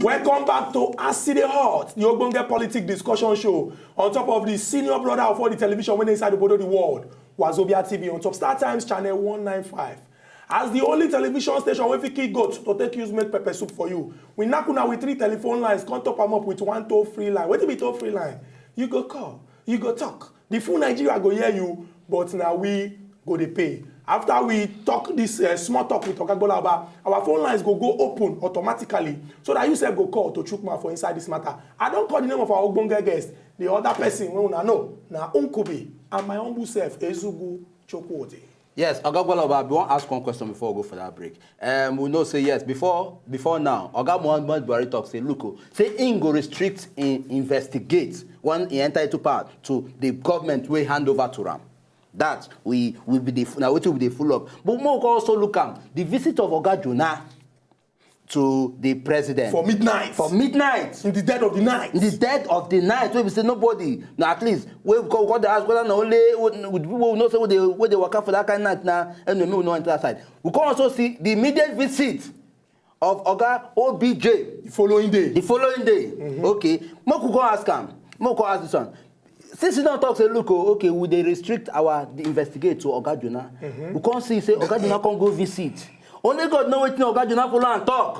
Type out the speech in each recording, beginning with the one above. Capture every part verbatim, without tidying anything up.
Welcome back to As E Dey Hot, the ogbonge politic discussion show on top of the senior brother of all the television wey dey inside obodo the world, Wazobia T V, on top Star Times channel one nine five. As the only television station wey fit kill goat to take use make pepper soup for you, we knack una with three telephone lines, come top am up with one toll-free line. Wetin be toll-free line? You go call, you go talk. The full Nigeria go hear you, but na we go dey pay. After we talk this uh, small talk with Oga Gbolaoba, our phone lines go go open automatically so that you sef go call to chook mouth for inside this matter. I don call the name of our ogbonge guest, the other person wey una know na Nkubi and my humble self, Ezugu Chukwudi. Yes, Oga Gbolaoba, I wan ask one question before we go for that break. Um, we know say yes, before before now, Oga Muhammad Buhari talk say, look, oh, say im go restrict in investigate when e enter into power to the government wey hand over to am. That we we be the na wetin we dey full up. But make we also look am, the visit of Oga Jonah to the president for midnight. For midnight. In the dead of the night. In the dead of the night, wey be say nobody, na at least, wey we come, we come dey ask whether na only with, with people we know say wey dey wey dey waka for that kind night na, anyway, make we no enter that side. We come also see the immediate visit of Oga O B J. The following day. The following day. Okay, make we come ask am. Make we come ask this one. Since you don talk say, look, oh, okay, we dey restrict our the investigate to Oga Jonah. We come see say Oga Jonah come go visit. Only God know wetin Oga Jonah follow am talk.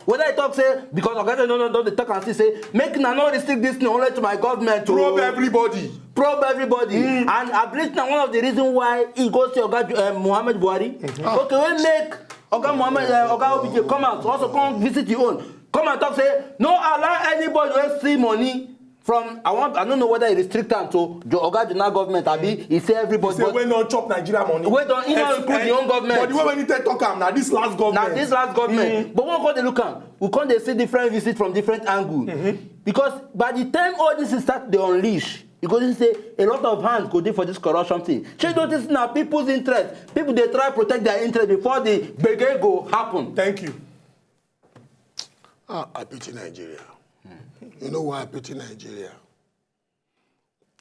Whether he talk say, because Oga Jonah don dey talk and see say, make una no restrict this thing only to my government. Probe everybody. Probe everybody. And I believe na one of the reason why he go see Oga Jo- uh, Muhammad Buhari. Okay, wey make Oga Muhammad, uh, Oga O B J come out, also come visit your own. Come and talk say, no allow anybody wey see money from, I want, I don't know whether he restrict am to Jo- Oga Jonah government, abi he say everybody. He say wey don chop Nigeria money. Wey don, he no include the own government. But the way wey he take talk am, na this last government. Na this last government. But when we come dey look am, we come dey see different visit from different angle. Because by the time all this thing start dey unleash, you go see say a lot of hands go dey for this corruption thing. Shey you notice na people's interest, people dey try protect their interest before the gbege go happen. Thank you. Ah, I pity Nigeria. You know why I pity Nigeria?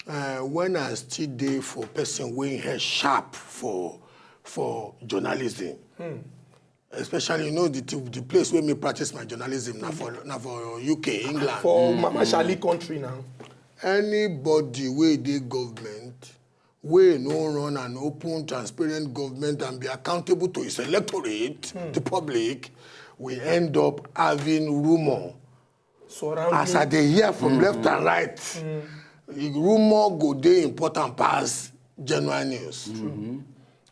Uh, when I still dey for person wey head sharp for for journalism, especially, you know, the the place where me practice my journalism na for na for U K, England. For Mama Shali country now. Anybody wey dey government wey no run an open, transparent government and be accountable to its electorate, the public, we end up having rumor. As I dey hear from left and right, rumor go dey important pass genuine news.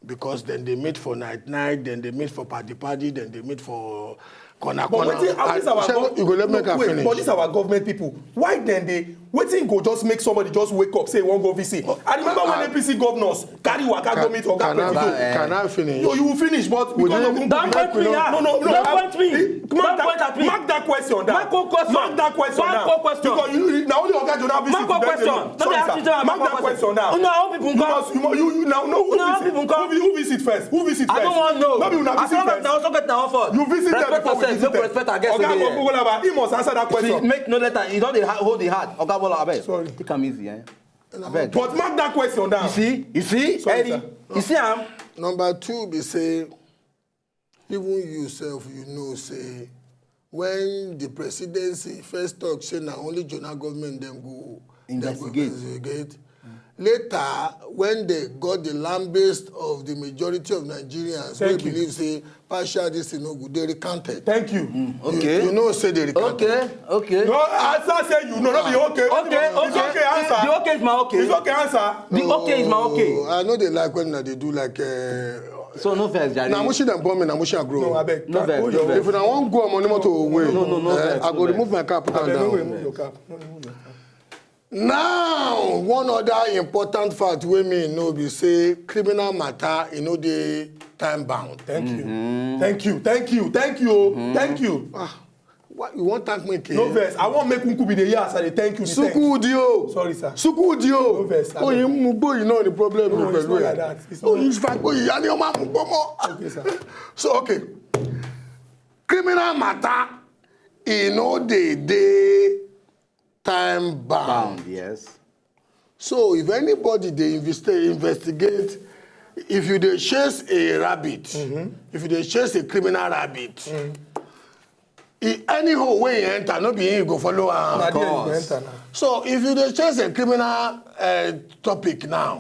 Because then they meet for night night, then they meet for party party, then they meet for corner corner. But wetin, how this our gov- you go let me finish. But this our government people, why then they wetin go just make somebody just wake up say he wan go visit? I remember when A P C governors carry waka go meet Oga President. Can I finish? No, you will finish, but because of don't point me now. No, no, no. Don't point me. Don't point at me. Mark that question down. Mark one question. Mark that question down. Mark one question. Because you, na only Oga Jonah visit. Mark one question. Sorry, sir. Mark that question down. Una own people come. You must, you, you, you now know who visit. Who visit first? Who visit first? I don't want know. No be una visit first. I also get na offer. You visit them before we visit them. Respect yourself. Make we respect our guests. Oga Gbolaoba, he must answer that question. Make no letter. You don dey hold the heart. Oga Bola, abeg. Sorry. Take am easy, eh? Abeg. But mark that question down. You see? You see? Sorry, sir. You see am? Number two be say, even you sef, you know say when the presidency first talk say na only Jonah government dem go dem go investigate. Later, when they got the lambest of the majority of Nigerians wey believe say partial this thing no good, they recanted. Thank you. Okay. You know say they recanted. Okay, okay. No, answer say you know, no be okay. Okay, okay. It's okay, answer. The okay is my okay. It's okay, answer. The okay is my okay. I know they like when they do like. Uh, so no vex, jare. Na mushi dem born me, na mushi I grow. No, abeg. No vex. If una wan go, I'm on motor away. No, no, no vex. I go remove my cap, put am down. Abeg, no remove your cap. No remove your cap. Now, one other important fact wey me know be say criminal matter e no dey time bound. Thank you. Thank you. Thank you. Thank you. Thank you. Ah, why you wan thank me, K? No vex. I wan make Nkubi dey hear as I dey thank you. Suku udi o. Sorry, sir. Suku udi o. No vex. Oh, you mugbo, you know the problem. No, it's not like that. It's not. Oh, you fagbo, you ani oma mugbo mo. Okay, sir. So, okay. Criminal matter e no dey dey time bound. Bound, yes. So if anybody dey investi- investigate, if you dey chase a rabbit, if you dey chase a criminal rabbit, He, any hole wey he enter, no be him go follow am. Na there you go course. Enter now. So if you dey chase a criminal uh, topic now,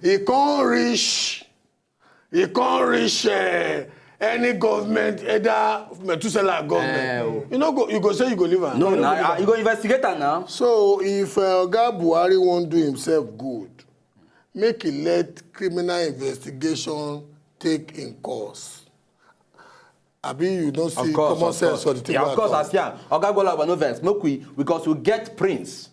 e come reach e come reach uh, any government, either Methuselah government. Eh, oh. You no go, you go say you go leave am. No, You go na leave ah, am. You go investigate am now. So if uh, Oga Buhari wan do himself good, make he let criminal investigation take im course. Abi you don Of see course, common of sense course. for the thing Yeah, wey of course, I as yeah. Oga Gbola Oba no vex. Make we, because we get Prince.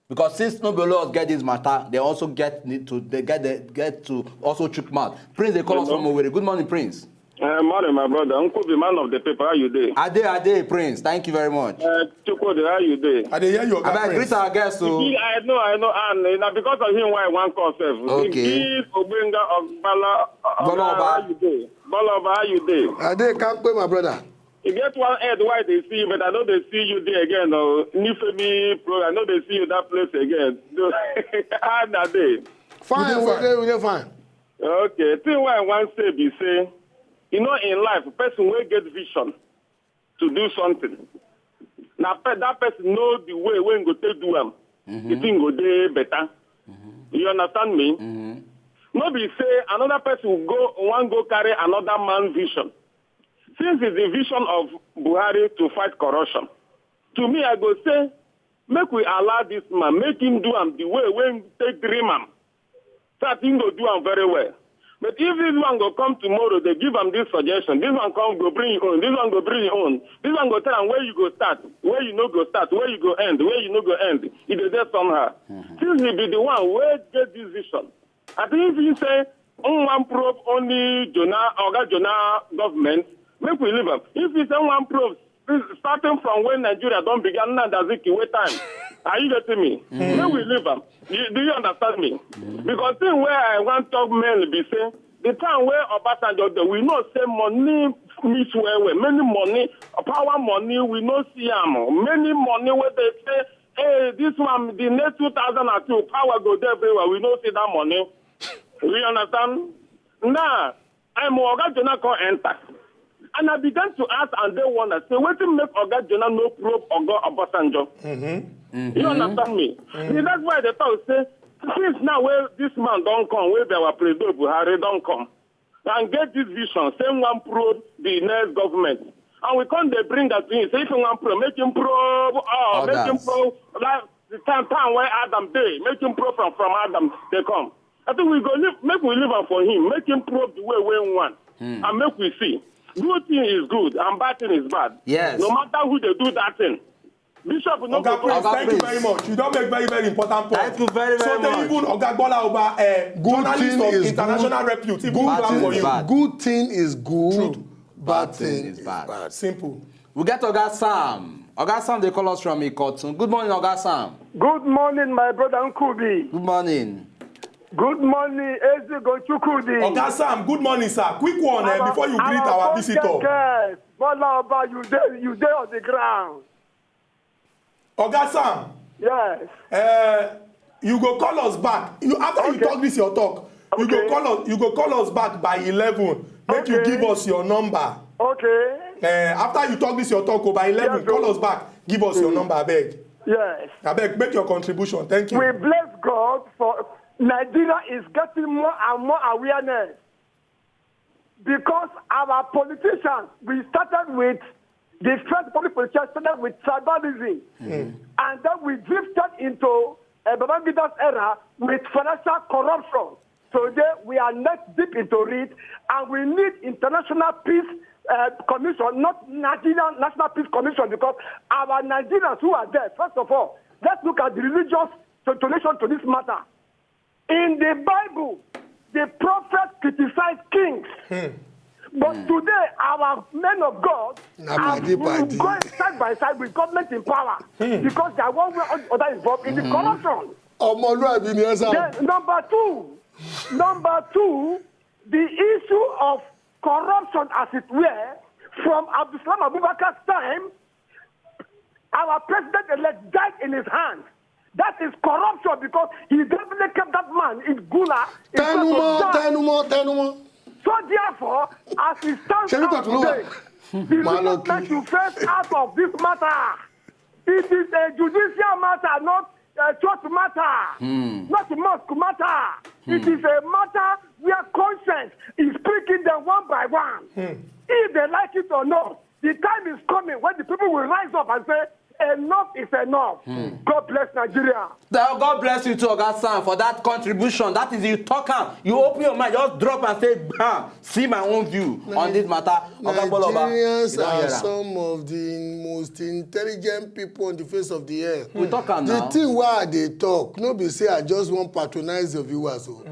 Because since no be only us get this matter, they also get need to they get the, get to also chook mouth. Prince, they call us from Owerri. Good morning, Prince. Uh, morning, my brother. Uncle, the man of the paper, how you dey? Ade, Ade, Prince. Thank you very much. Uh, Chukwudi, how you dey? I dey hear you, Oga Abeg, Prince. Greet our guests. So, Big, I know, I know, and uh, na because of him why I wan call sef. Okay. Big Ogbenga Ogbala, Bola Oba. How you dey? Bola Oba, how you dey? I dey kampe, my brother. You get one head why they see you, but I know they see you there again. Oh, Nifemi program, I know they see you that place again. So, how na dey? Fine, dey we fine. dey we dey fine. Okay, thing why I wan say be say, you know, in life, person wey get vision to do something, na pe- that person know the way wey go take do am. The thing go dey better. You understand me? No be say another person go wan go carry another man vision. Since it's the vision of Buhari to fight corruption, to me I go say make we allow this man, make him do am the way wey take dream am. So I think go do am very well. But if this one go come tomorrow, they give am this suggestion. This one come go bring your own. This one go bring your own. This one go tell am where you go start, where you no go start, where you go end, where you no go end. It dey there somehow. Since he be the one wey get this vision, I think if he say one probe only Jonah, Oga Jonah government, make we leave am. If he say one probe starting from when Nigeria don begin, Nnamdi Azikiwe time. Are you getting me? Make we leave am. You, do you understand me? Because thing where I want talk mainly be say the time where Obasanjo dey, we know say money miss well well. Many money, power money, we no see am. Many money where they say, hey, this one, the next two thousand and two, power go there everywhere. We no see that money. You understand? Now, I'm Oga Jonah come enter. And I began to ask and they wonder, say, wetin make Oga Jonah no probe Oga Obasanjo? You understand me? See, that's why they talk say, since now where this man don come, where be our President Buhari don come, and get this vision, say one probe the next government. And we come dey bring that thing, say if you wan probe, make him probe, oh, make him Others. Probe. Like the time time where Adam dey, make him probe from from Adam dey come. I think we go leave, make we leave am for him, make him probe the way wey he want, and make we see. Good thing is good and bad thing is bad. Yes. No matter who dey do that thing. Bishop, no Oga Prince, Oga thank you Prince. Very much. You don make very, very important point. Thank you very, very So then much. Even Oga Gbola Oba, uh, journalist Thing of is international good. Repute, even Bad clap thing for is you. Bad. Good thing is good. True. Bad thing is bad. Simple. We get Oga Sam. Oga Sam, they call us from Ikotun. Good morning, Oga Sam. Good morning, my brother Nkubi. Good morning. Good morning, Ezego Chukwudi. Oga Sam, good morning, sir. Quick one uh, before you greet our visitor. Yes, Bola Oba, you dey you dey on the ground. Oga Sam. Yes. Uh, you go call us back. You after okay. You talk this your talk. You okay. Go call us. You go call us back by eleven. Make okay. You give us your number. Okay. Uh, after you talk this your talk, oh, by eleven, yes, call us back. Give us mm. Your number, I beg. Yes. I beg, make your contribution. Thank you. We bless God for Nigeria is getting more and more awareness because our politicians, we started with the first public politicians started with tribalism, mm. And then we drifted into uh, Babangida's era with financial corruption. Today we are neck deep into it, and we need international peace uh, commission, not Nigerian National Peace Commission, because our Nigerians who are there, first of all, let's look at the religious donation to this matter. In the Bible, the prophet criticized kings. Hmm. But hmm. Today, our men of God are going side by side with government in power hmm. Because they are one way or other involved in hmm. The corruption. Ọmọlúàbí ni ẹ sá. Number two, number two, the issue of corruption, as it were, from Abdulsalam Abubakar's time, our president-elect died in his hand. That is corruption because he definitely kept that man in Gula. Tẹnumọ́, tẹnumọ́, tẹnumọ́. So therefore, as it stands out today, The Maloki. Department you face out of this matter. It is a judicial matter, not a church matter, not a mosque matter. It is a matter where conscience is picking them one by one. If they like it or not, the time is coming when the people will rise up and say, "Enough is enough." God bless Nigeria. Now, God bless you too, Oga Sam, for that contribution. That is, you talk am, you open your mind, just drop and say, "Bam, see my own view on this matter." Oga Boloba, Nigerians you don are hear am. Some of the most intelligent people on the face of the earth. We talk am The now. Thing why I dey talk, no be say I just wan patronize your viewers o.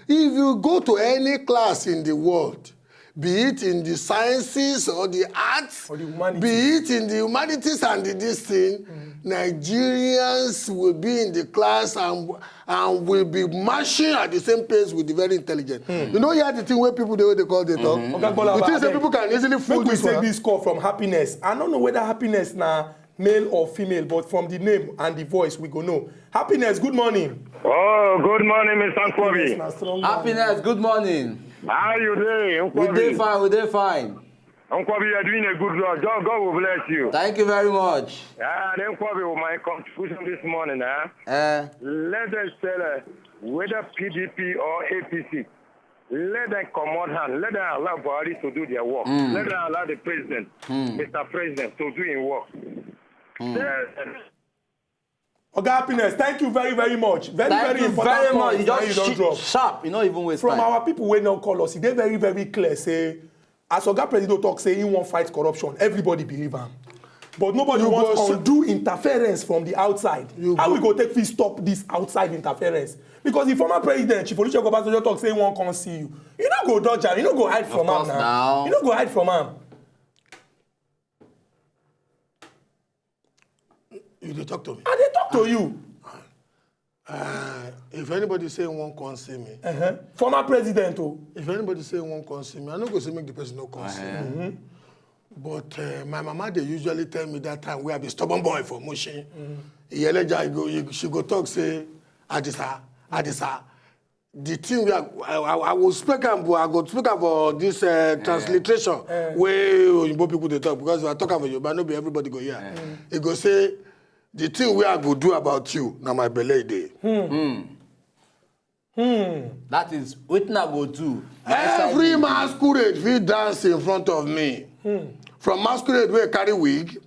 If you go to any class in the world, be it in the sciences or the arts, Or the humanities. Be it in the humanities and the, this thing, Nigerians will be in the class and and will be marching at the same pace with the very intelligent. You know, hear the thing where people dey, wey they call they talk. Oga Bola, You think say abeg, people can easily fool make we this take one? This call from Happiness. I don't know whether Happiness na male or female, but from the name and the voice we go know. Happiness, good morning. Oh, good morning, Mister Happiness Nkwobi. Na strong man. Happiness, good morning. How you dey, We dey Nkwobi? Fine, we dey fine. Nkwobi, you are doing a good job. God, God will bless you. Thank you very much. Yeah, then Nkwobi, my contribution this morning, eh? Eh. Let us tell, uh, whether P D P or A P C, let them comot hand. Let them allow Buhari to do their work. Let them allow the president, Mister President, to do his work. Tell Oga Happiness, thank you very, very much. Very, Thank very you important very much. Call. You just You don't sh- drop. Sharp, you no even waste From time. Our people wey no call us, e dey very, very clear say, as Oga Presido talk say he wan fight corruption, everybody believe am. But nobody You wants go s- undue interference from the outside. You How go we go take fit stop this outside interference? Because the former president, Chief Olusegun Obasanjo, talk say he wan come see you. You no go dodge am. You no go hide Of from am course now. Now. You no go hide from am. You dey talk to me. I dey talk to you. Uh, if anybody say he wan come see me, Uh-huh. Former president o. If anybody say he wan come see me, I no go say make the person no come see me. But uh, my mama dey usually tell me that time wey I be stubborn boy for Mushin. Iyeleja go, she go talk say, "Adisa, Adisa." The thing wey I, I, I, I will speak am, but I go speak am for this uh, transliteration wey Oyinbo people dey talk, because if I talk am for Yoruba, no be everybody go hear. E go say, "The thing wey I go do about you, na my belle e dey." That is wetin I go do. Every masquerade fit dance in front of me. From masquerade wey carry wig,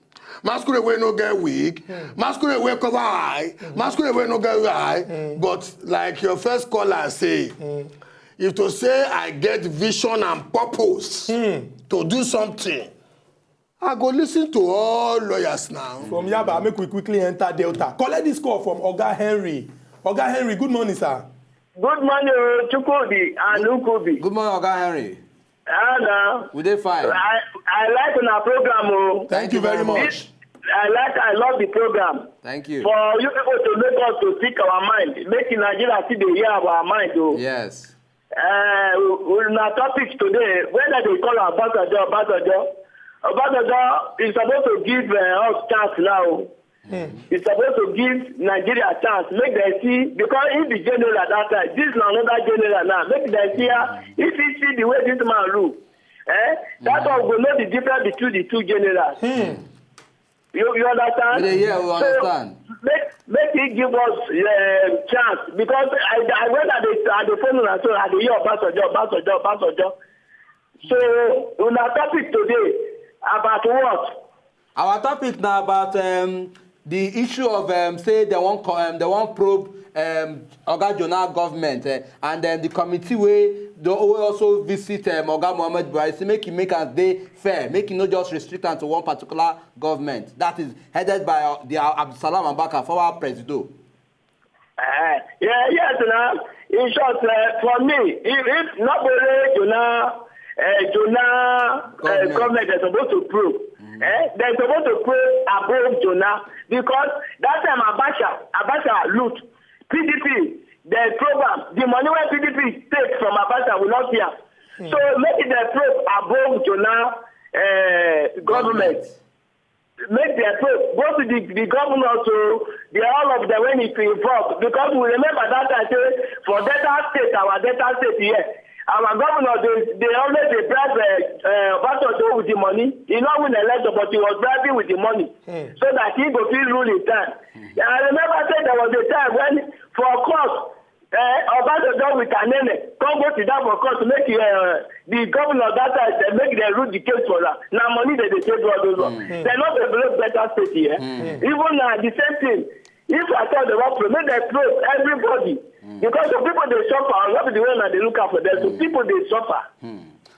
masquerade wey no get wig, masquerade wey cover eye, masquerade wey no get eye. But like your first caller say, if to say I get vision and purpose to do something, I go listen to all lawyers now. From Yaba, make we quickly enter Delta. Collect this call from Oga Henry. Oga Henry, good morning, sir. Good morning, o, Chukwudi and Nkubi. Good morning, Oga Henry. Hello. We dey fine. I, I like una program, o. Thank you very much. I like, I love the program. Thank you. For you people to make us to speak our mind, make Nigeria still dey hear our mind, o. Yes. Uh, una topic today, whether they call Obasanjo, Obasanjo, Obasanjo is supposed to give uh, us chance now. He's supposed to give Nigeria chance, make them see, because he be general that time. This na another general now. Make them see how, if he see the way this man look, eh? That one go know the difference between the two generals. You, you understand? We dey hear, we So, understand. Make, make he give us uh, chance, because I, I when I dey, I dey follow una, so I dey hear Obasanjo, Obasanjo, Obasanjo. So una topic today about what? Our topic na about um, the issue of um, say they wan co- um, they wan probe um, Oga Jonah government uh, and then the committee wey don wey also visit um, Oga Muhammad Buhari say make e make am dey fair, make e no just restrict am to one particular government. That is headed by uh, the uh, Abdulsalam Abubakar, former presido. Uh, yeah, yes, now. In short, uh, for me, if, if not only Jonah, uh, Jonah uh, Government. Government is supposed to prove, eh, they're supposed to prove above Jonah, because that time Abacha, Abacha loot P D P, the program, the money where P D P take from Abacha will not be am. So make it the prove above Jonah uh, government. Make their post go to the, the governor to the all of them when it involved, because we remember that time say for Delta State, our Delta State here, Our governor dey dey always dey bribe uh, uh, Obasanjo with the money. He no win election, but he was bribing with the money so that he go fit rule in time. I remember say there was a time when for court, uh, Obasanjo with Anene come go sit down for court to make uh, the governor that time uh, make dem rule the case for am. Na money dem dey take do all those ones. Dem no develop better state here. Even na the same thing. If I tell dem wan promote, make dem promote everybody. Because some people dey suffer, no be the way una dey look out for them. So people dey suffer.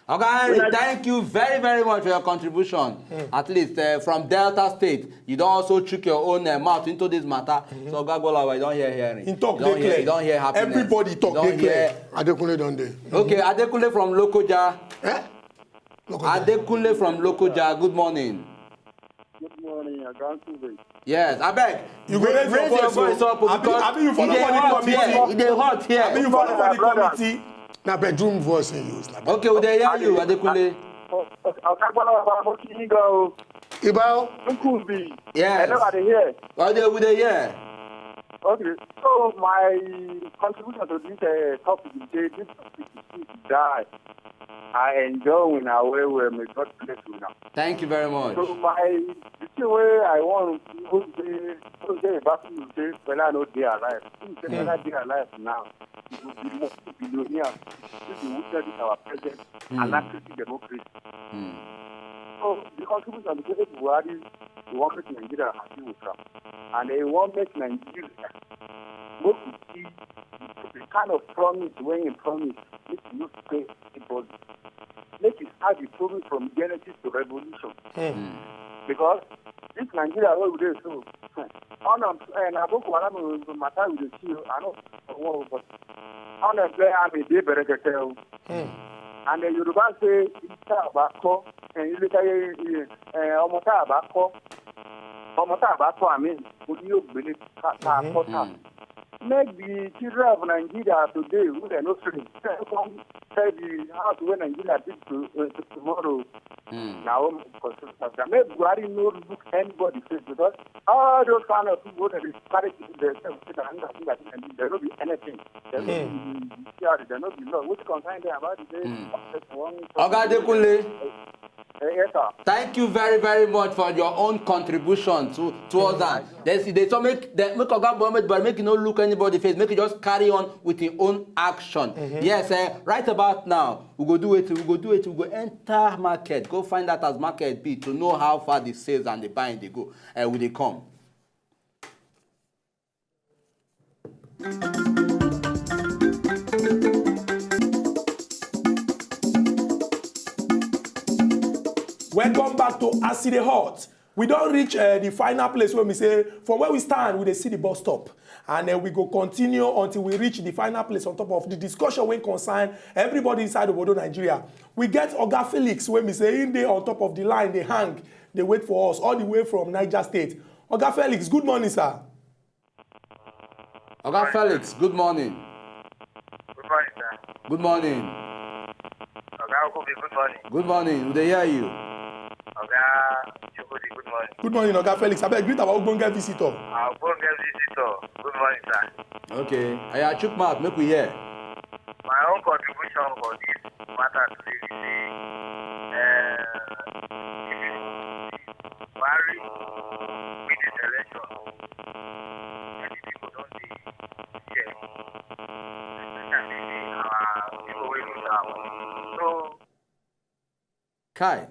Oga Henry, thank you very, very much for your contribution. At least uh, from Delta State, you don also chook your own uh, mouth into this matter. So Oga Gbolawa, you don hear hearing. He talk You don dey hear, clear. you don hear happiness. Everybody talk You don dey clear. hear- Adekunle don dey. Okay, Adekunle from Lokoja. Eh? Look at that. Adekunle from Lokoja, good morning. Good morning, Agankuve. Yes, abeg. You go raise your raise your voice, voice oh. up o, Abi- because abi you e follow dey for the hot committee? here. E dey hot Abi you here. follow for the Brother. committee? Na bedroom voice he use. Na bedroom. Okay, we dey hear you, Adekunle. Ọ̀kágbọ́n ọba mo kí yín gan o. Iba o. Nkubi. Yes. Hello, I dey hear. We dey, we dey hear. Okay, so my contribution to this uh, topic is say this topic is sweet die. I enjoy una well well. May God bless una. Thank you very much. So my the thing wey I wan go say go say about me say Fela no dey alive. If say Fela dey alive now, he go be multi-billionaire. If you witness this our present anarchistic democracy. So the contribution be say Buhari, he wan make Nigeria happy with am, and he wan make Nigeria make we see the kind of promise wey he promise make e no fail anybody. Make e start the promise from Genesis to Revolution. Because this Nigeria wey we dey so, on am eh, na Boko Haram matter we dey see o. I know, but unemployed army dey berekete o. And the Yoruba say, "Tá a bá kọ́, eh, ilé táyé, eh, ọmọ tá a bá kọ́, ọmọ tá a bá tọ́ àmì, kò ní yóò gbélé tá a kọ́ tà." Make the children of Nigeria today, who dem no train, dem come tell the house wey Nigeria build to, uh, to tomorrow. Na home construction of that. Make Buhari no look anybody face because all those kind of people wey dem dey carry people dey sell say na hungry, hungry, hungry, dem no be anything. Dem no be theory, dem no be law. Wetin concern dem about the day of person wan Oga Adekunle, Eh, yes, sir. thank you very, very much for your own contribution to towards that. They see they so make they make Oga Mohammed, but make you no look anybody face. Make you just carry on with your own action. Yes, eh, right about now we go do it. We go do it. We go enter market. Go find out as market be to know how far the sales and the buying dey go. Eh, we dey come. Welcome back to As E Dey Hot. We don reach uh, the final place where we say, from where we stand, we dey see the bus stop. And uh, we go continue until we reach the final place on top of the discussion wey concern everybody inside Obodo Nigeria. We get Oga Felix wey be say him dey on top of the line, dey hang, dey wait for us all the way from Niger State. Oga Felix, good morning, sir. Oga Felix, good morning. Good morning, sir. Good morning. Oga Okubi, good morning. Good morning. We dey hear you. Oga Chukwudi, good morning. Good morning, Oga Felix. Abeg greet our ogbonge visitor. Our ogbonge visitor, good morning, sir. Okay. Aya, chook mouth, make we hear. My own contribution for this matter today be say, uh, if you see Buhari win this election, many people don dey fear, especially our people wey vote am. So, Kai,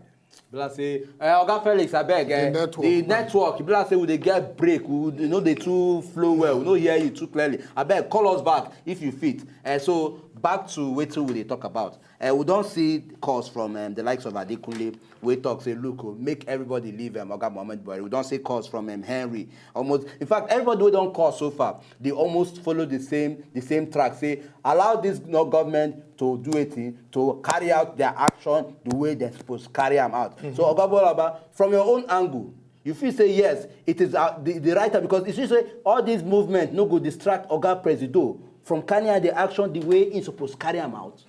be like say, uh, Oga Felix, abeg, The uh, network, the man. network, be like say we dey get break, we, we no dey too flow well, we no hear you too clearly. Abeg, call us back if you fit. Uh, so back to wetin we dey talk about. Uh, we don see calls from um, the likes of Adekunle wey talk say, look, oh, make everybody leave um, Oga Mohammed Buhari. We don see calls from um, Henry. Almost, in fact, everybody wey don call so far, they almost follow the same the same track. Say allow this no government to do a thing, to carry out their action the way they're supposed to carry them out. So Oga Bolaba, from your own angle, you feel say yes, it is uh, the, the right time because you see say all this movement no go distract Oga Presido from carrying out the action the way he's supposed to carry them out.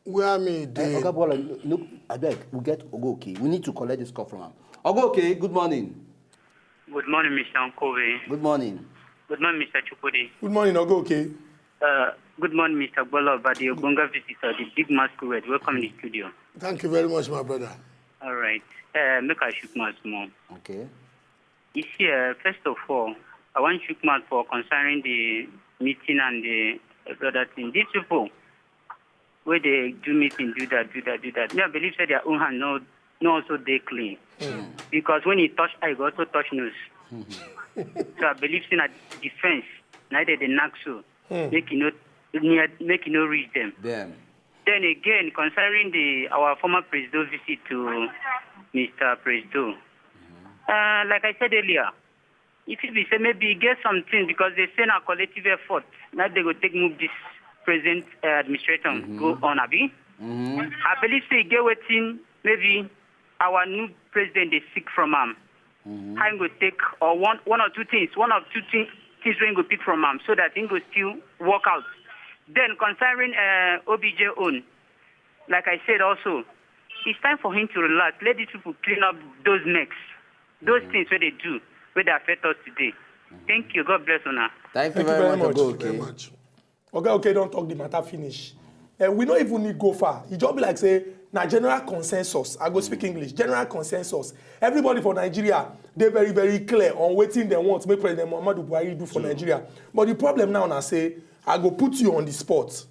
Where me Eh, dey? Oga Bola, look, abeg, we get Ogoke. We need to collect this call from him. Ogoke, good morning. Good morning, Mister Nkobe. Good morning. Good morning, Mister Chukwudi. Good morning, Ogoke. Uh, good morning, Mister Bola, but the Ogbonga visitor, the big masquerade. Welcome in the studio. Thank you very much, my brother. All right. Uh, make I shoot my small. Okay. This year, first of all, I want to shoot mouth for concerning the meeting and the other thing. These people, where they do meeting, do that, do that, do that. Me, I believe that their own hand no, no also they clean. Because when he touch eye, he go also touch nose. So I believe in a defense, neither the knack so. Make you no near, make you no reach them. Then, Then again, concerning the our former Presido visit to Mister Presido, uh, like I said earlier, if you be say maybe get something because they say na collective effort, now they go take move this present uh, administration go on, abi. I believe say get wetin maybe our new president they seek from am. How him go take or one one or two things, one or two thing, things wey him go pick from am so that him go still work out. Then concerning uh, O B J own, like I said also, it's time for him to relax. Let these people clean up those necks, those things where they do, where they affect us today. Thank you. God bless una. Thank you Thank you very very much, much. Ogo Very Oke. much. Okay, okay, don't talk the matter finish. And we don't even need go far. It just be like say na general consensus. I go speak English. General consensus. Everybody for Nigeria, they very very clear on wetin they want make President Muhammadu Buhari do for Nigeria. But the problem now na say I go put you on the spot.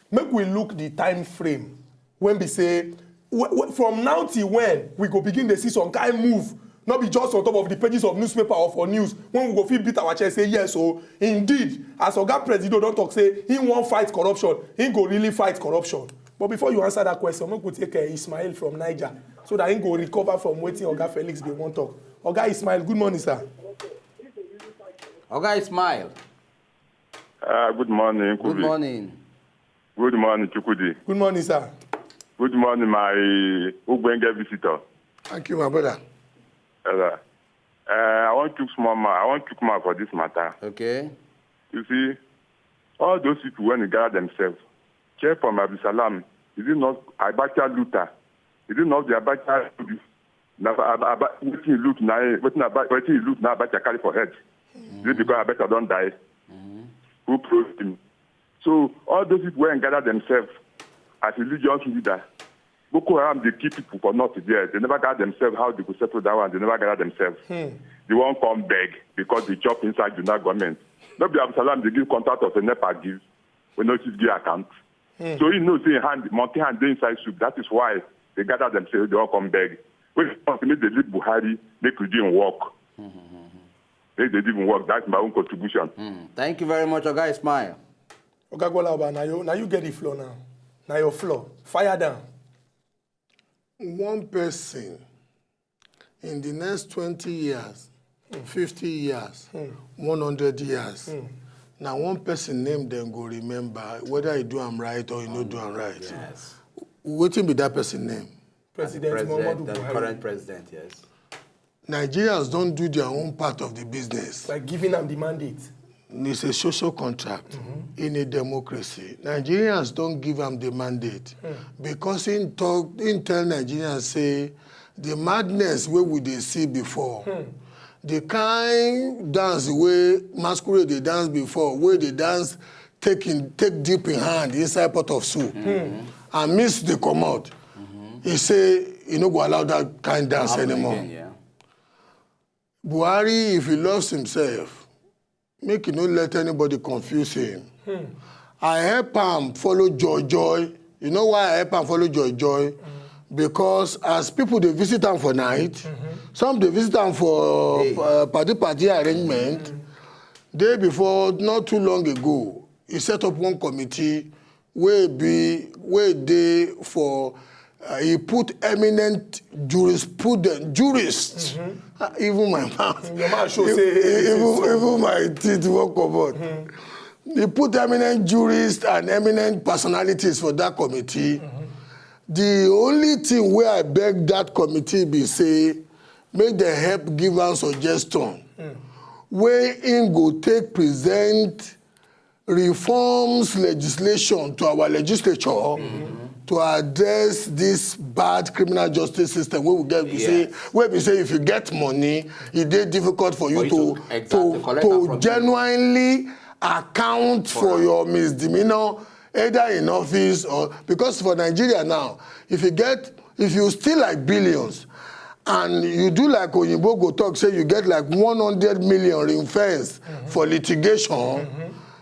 Make we look the time frame when be say w- w- from now till when we go begin dey see some kind move, not be just on top of the pages of newspaper or for news, when we go fit beat our chest say yes o, indeed, as Oga Presido don talk say he wan fight corruption, he go really fight corruption. But before you answer that question, make we take uh, Ismail from Niger so that he go recover from wetin Oga Felix dey wan talk. Oga Ismail, good morning, sir. Oga Ismail. Uh, good morning, Good Kubi. Morning. Good morning, Chukudi. Good morning, sir. Good morning, my Ugbenge visitor. Thank you, my brother. Uh, uh, I want to small ma. I want to come out for this matter. Okay. You see, all those people when they gather themselves, check from Abdul Salam. Is it not Abacha Luther? Is it not the Abacha? Now, Ab- Ab- wetin he look now, wetin Ab- wetin he look now, Abacha carry for head. Is it because Abacha don die? Who proposed him? So all those people wey gather themselves as religious leader, Boko Haram dey kill people for north there. They never gather themselves how they go settle that one. They never gather themselves. They wan come beg because they chop inside Juna government. No be Abdul Salam dey give contract of a NEPA give, we no fit give account. So he know say hand, monkey hand dey inside soup. That is why they gather themselves, they all come beg. When they want to make they leave Buhari, make regime work. Make the regime work. That's my own contribution. Thank you very much, Oga Ismail. Oga Gwalaba, now you now you get the floor now. Now your floor. Fire down. One person in the next twenty years, fifty years, one hundred years, na one person name dem go remember whether he do am right or he no do am right. Yes. Wetin be that person name? President, President, Muhammadu the Buhari. Current president, yes. Nigerians don do their own part of the business. Like giving them the mandate. It's a social contract. In a democracy, Nigerians don give am the mandate because he talk, he tell Nigerians say the madness wey we dey see before, the kind dance wey masquerade dey dance before, wey dey dance take in, take dip in hand inside pot of soup and mix the comot. He say he no go allow that kind dance Happen anymore. Again, yeah. Buhari, if he loves himself, make he no let anybody confuse him. I help am follow joy joy. You know why I help am follow joy joy? Because as people dey visit am for night, some dey visit am for Hey. uh, party party arrangement. Day before, not too long ago, he set up one committee wey be wey dey for uh, he put eminent jurisprudence jurists. Ah, even my mouth. Your mouth show Even- say even even my teeth wan comot. He put eminent jurists and eminent personalities for that committee. The only thing wey I beg that committee be say make dem help give am suggestion wey im go take present reforms legislation to our legislature to address this bad criminal justice system wey we get be say Yes. wey be say if you get money e dey difficult for you For you to to exactly to collect am to from genuinely account for your misdemeanor, either in office or, because for Nigeria now, if you get, if you steal like billions, and you do like Oyinbo go talk, say you get like one hundred million ring fence for litigation,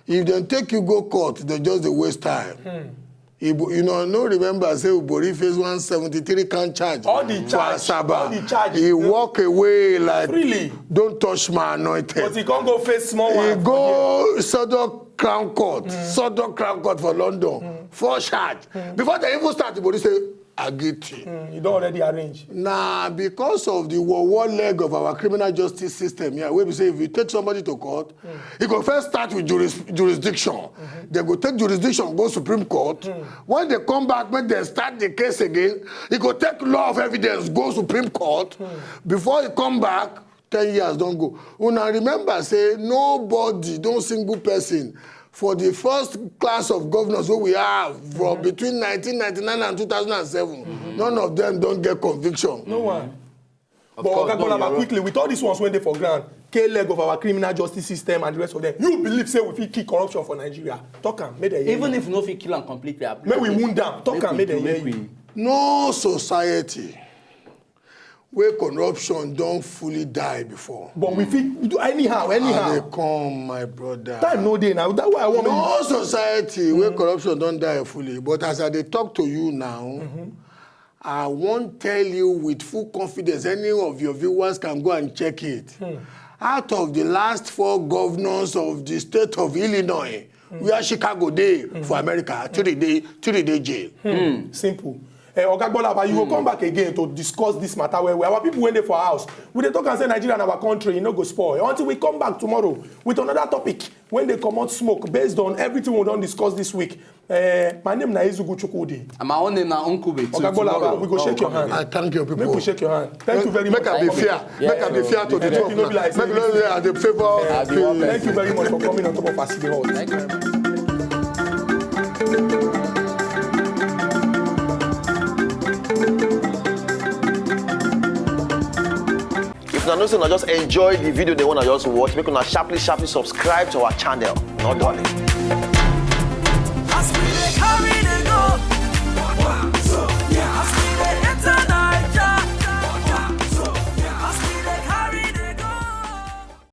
if dem take you go court, dem just dey waste time. Igbo, you know, no remember say Ubori face one seventy-three count charge All the for charge, Asaba. all the charge. He walk away like, Freely. "Don't touch my anointed." But he can't go face small He one. go Sodok Crown Court, Sodok Crown Court for London, four charge. Before they even start, Ubori say, "Agiti." Mm, you don't already arrange. Nah, because of the war, war leg of our criminal justice system here, where we say if you take somebody to court, e go first start with juris, jurisdiction. Dem go take jurisdiction, go Supreme Court. When they come back, when they start the case again, e go take law of evidence, go Supreme Court. Before e come back, ten years don go. Una remember say nobody, no single person for the first class of governors wey we have from between nineteen ninety-nine and two thousand and seven, none of them don get conviction. No one. Of But course, Oga no, Gbolaba, you're quickly, with all these ones wey dey for ground, K leg of our criminal justice system and the rest of them, you believe say we fit kill corruption for Nigeria? Talk am, make dem hear Even you. if we no fit kill am completely, I Make we believe wound am. Talk make am, we make dem do, hear make you. we No society where corruption don't fully die before. But we fit do anyhow, I anyhow. dey come, my brother. Time no dey now. That's why I want No society where corruption don't die fully. But as I dey talk to you now, I won't tell you with full confidence, any of your viewers can go and check it. Out of the last four governors of the state of Illinois, where Chicago dey for America, three dey, three dey jail. Simple. Eh, Oga Gbolaba, you go come back again to discuss this matter well well. Our people wey dey for house, we dey talk and say Nigeria na our country, e no go spoil. Until we come back tomorrow with another topic wey dey comot smoke based on everything we don discuss this week. Eh, my name na Ezugu Chukwudi. And my own name na Nkube. Till Oga Gbolaba, tomorrow. we go When shake we your come hand. again. I thank your people. Make we shake your hand. Thank you very Make much I for be coming. fair. Yeah, Make I be so fair to the Make top. you no be like Make say you know say I dey favor. I be one Thank you very much for coming on top of Aside Hot. Thank you very much. If una know say una just enjoy the video, they wanna just watch, make una sharply, sharply subscribe to our channel. No darling.